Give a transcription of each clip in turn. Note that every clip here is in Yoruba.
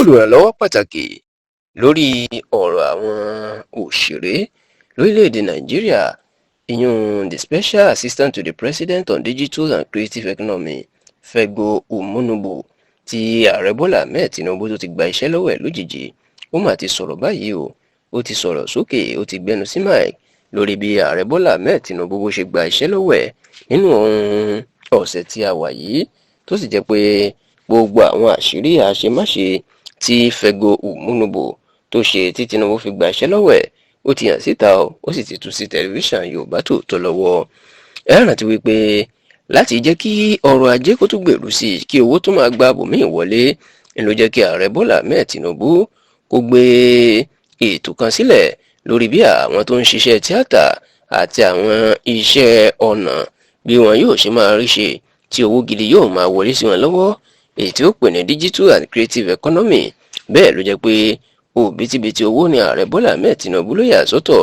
Olùrànlọ́wọ́ pàtàkì lórí ọ̀rọ̀ àwọn òṣèré lórílẹ̀‐èdè Nàìjíríà, ìyún the Special Assistant to the President on Digital and Creative Economy, Fegho Umunubo, tí Ààrẹ Bọ́lá Ahmed Tinubu tó ti gba iṣẹ́ lọ́wọ́ ẹ̀ lójijì, ó mà ti sọ̀rọ̀ báyìí o. Ó ti sọ̀rọ̀ sókè, ó ti gbẹnu sí mic lórí bí Ààrẹ Bọ́lá Ahmed Tinubu bó ṣe gba iṣẹ́ lọ́wọ́ ẹ̀ nínú ọ̀sẹ̀ tí a wà yìí, tó sì jẹ́ pé gbogbo àwọn àṣírí àṣemáṣe tí Fegho Umunubo tó ṣe tí Tinubu fi gba iṣẹ́ lọ́wọ́ ẹ̀, ó ti hàn síta o, ó sì ti tú sí Tẹlifíṣàn Yorùbá Tòótọ́ lọ́wọ́. Ẹ rántí wípé láti jẹ́ kí ọrọ̀ ajé kó tún gbèrú sí i, kí owó tó máa gba bòmíì wọlé, ló jẹ́ kí Ààrẹ Bọ́lá Ahmed Tinubu kó gbé ètò kan sílẹ̀ lórí bí àwọn tó ń ṣiṣẹ́ tíátà àti àwọn iṣẹ́ ọnà, bí wọn yóò ṣe máa rí ṣe tí owó gidi yóò máa wọlé sí wọn lọ́wọ́, èyí tí ó pè ní digital and creative economy. Bẹ́ẹ̀ ló jẹ́ pé òbítíbitì owó ni Ààrẹ Bọ́lá Ahmed Tinubu ló yà sọ́tọ̀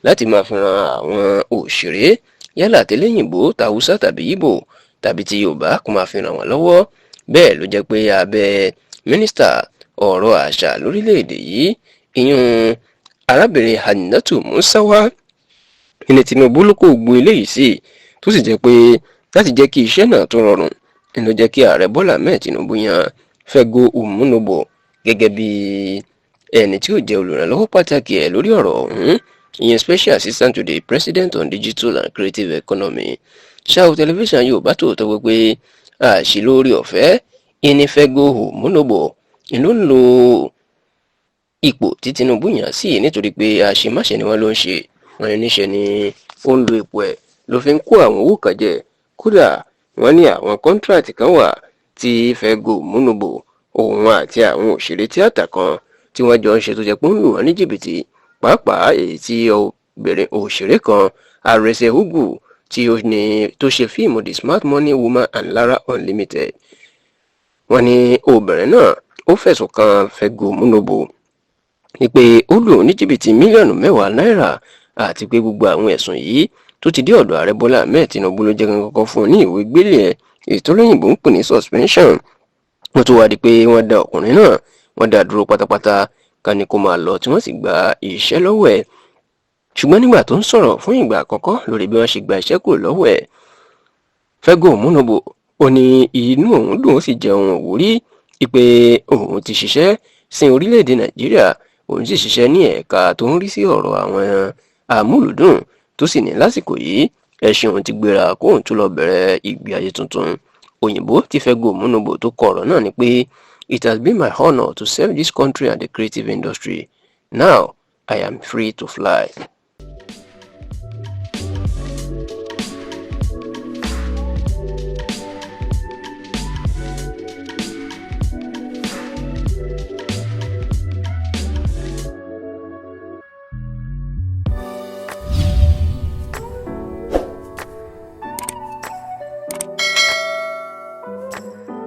láti máa fi ran àwọn òṣèré, yálà tẹlẹ́yìnbó, tàwùsá tàbí Ìgbò tàbí ti Yorùbá, kó máa fi ràn wọ́n lọ́wọ́. Bẹ́ẹ̀ ló jẹ́ pé abẹ́ mínísítà ọ̀rọ̀ àṣà lórílẹ̀‐èdè yìí, ìyún arábìnrin Hannatu Musawa, ní Tinubu ló kó gbó eléyìí sí, tó sì jẹ́ pé láti jẹ́ kí iṣẹ́ náà tó rọrùn ló jẹ́ kí Ààrẹ Bọ́lá Ahmed Tinubu yan Fegho Umunubo gẹ́gẹ́ bí ẹni tí ó jẹ́ olùrànlọ́wọ́ pàtàkì ẹ̀ lórí ọ̀rọ̀ ọ̀hún, ìyẹn Special Assistant to the President on Digital and Creative Economy. Ṣáò, Tẹlifíṣàn Yorùbá Tòótọ́ wípé àṣìlórí ọ̀fẹ́ ìní Fegho Umunubo ló ń lo ipò tí Tinubu yàn sí, nítorí pé àṣemáṣe ni wọ́n ló ń ṣe. Wọ́n ní níṣe ni ó ń lo ipò ẹ̀ ló fi ń kó àwọn owó kan jẹ. Kódà, wọ́n ní àwọn contract kan wà tí Fegho Umunubo, òun àti àwọn òṣèré tíátà kan tí wọ́n jọ ń ṣe, tó jẹ́ pé ó ń lù wọ́n ní jìbìtì, pàápàá èyí tí obìnrin òṣèré kan, Arese Ugwu, tí ó ní tó ṣe fíìmù The Smart Money Woman and Lara Unlimited. Wọ́n ní obìnrin náà ó fẹ̀sùn kan Fegho Umunubo ní pé ó lù ní jìbìtì mílíọ̀nù 10 náírà, àti pé gbogbo àwọn ẹ̀sùn yìí tó ti dé ọ̀dọ̀ Ààrẹ Bọ́lá Ahmed Tinubu ló jẹ́ kọ́kọ́ fún un ní ìwé gbélé ẹ̀, èyí tó lóyìnbó ń pè ní suspension. Wọ́n tó wá di pé wọ́n dá ọkùnrin náà, wọ́n dá dúró pátápátá, ká ní kó máa lọ, tí wọ́n sì gba iṣẹ́ lọ́wọ́ ẹ̀. Ṣùgbọ́n nígbà tó ń sọ̀rọ̀ fún ìgbà àkọ́kọ́ lórí bí wọ́n ṣe gba iṣẹ́ kúrò lọ́wọ́ ẹ̀, Fegho Umunubo ó ní inú òun dùn, ó sì jẹ́ ohun ìwúrí pé òun ti ṣiṣẹ́ sin orílẹ̀-èdè Nàìjíríà, òun sì ṣiṣẹ́ ní ẹ̀ka tó ń rí sí ọ̀rọ̀ àwọn amúlùdùn, tó sì ní lásìkò yìí ẹṣin òun ti gbéra, kóun tún lọ bẹ̀rẹ̀ ìgbé ayé tuntun. Òyìnbó tí Fegho Umunubo tó kọ ọ̀rọ̀ náà ni pé, "It has been my honour to serve this country and the creative industry. Now I am free to fly."